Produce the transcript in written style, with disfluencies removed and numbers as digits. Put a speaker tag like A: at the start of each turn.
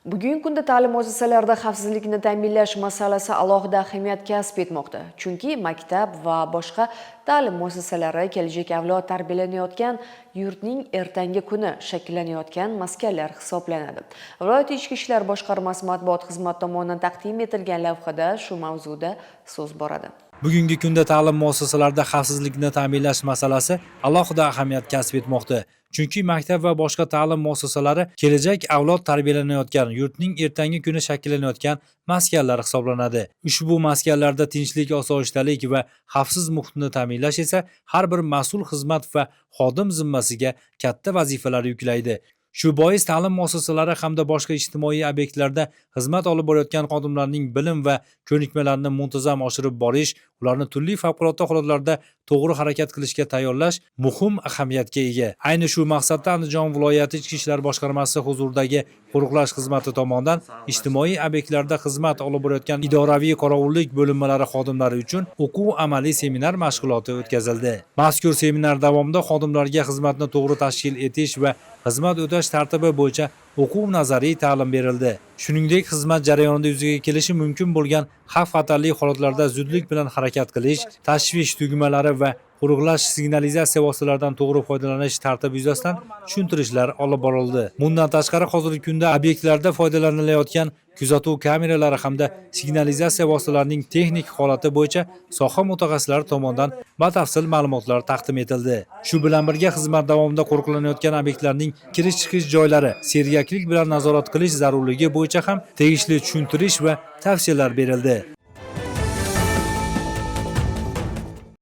A: Bugungi kunda ta'lim muassasalarida xavfsizlikni ta'minlash masalasi alohida ahamiyat kasb etmoqda. Chunki maktab va boshqa ta'lim muassasalari kelajak avlod tarbiyalanayotgan yurtning ertangi kuni shakllanayotgan maskanlar hisoblanadi. Viloyat Ichki ishlar boshqarmasi matbuot xizmati tomonidan taqdim etilgan lavhada shu mavzuda so'z boradi.
B: Bugungi kunda ta'lim muassasalarida xavfsizlikni ta'minlash masalasi alohida ahamiyat kasb etmoqda. Chunki maktab va boshqa ta'lim muassasalari kelajak avlod tarbiyalanayotgan yurtning ertangi kuni shakllanayotgan maskanlar hisoblanadi. Ushbu maskanlarda tinchlik, osoyishtalik va xavfsiz muhitni ta'minlash esa har bir mas'ul xizmat va xodim zimmasiga katta vazifalar yuklaydi. Shu bois ta'lim muassasalari hamda boshqa ijtimoiy obyektlarda xizmat olib borayotgan xodimlarning bilim va ko'nikmalarini muntazam oshirib borish, ularni turli favqulodda holatlarda to'g'ri harakat qilishga tayyorlash muhim ahamiyatga ega. Ayni shu maqsadda Andijon viloyati Ichki ishlar boshqarmasi huzuridagi qo'riqlash xizmati tomonidan ijtimoiy obyektlarda xizmat olib borayotgan idoraviy qorovullik bo'linmalari xodimlari uchun o'quv amaliy seminar mashg'uloti o'tkazildi. Mazkur seminar davomida xodimlarga xizmatni to'g'ri tashkil etish va xizmat o'tash tartibi bo'yicha o'quv nazariy ta'lim berildi. Shuningdek, xizmat jarayonida yuzaga kelishi mumkin bo'lgan xavf-xatarli holatlarda zudlik bilan harakat qilish, tashvish tugmalari va qo'riqlash signalizatsiya vositalaridan to'g'ri foydalanish tartibi yuzasidan tushuntirishlar olib borildi. Bundan tashqari, hozirgi kunda obyektlarda foydalanilayotgan kuzatuv kameralari hamda signalizatsiya vositalarining texnik holati bo'yicha soha mutaxassislari tomonidan batafsil ma'lumotlar taqdim etildi. Shu bilan birga, xizmat davomida qo'riqlanayotgan obyektlarning kirish-chiqish joylari sergaklik bilan nazorat qilish zarurligi bo'yicha ham tegishli tushuntirish va tavsiyalar berildi.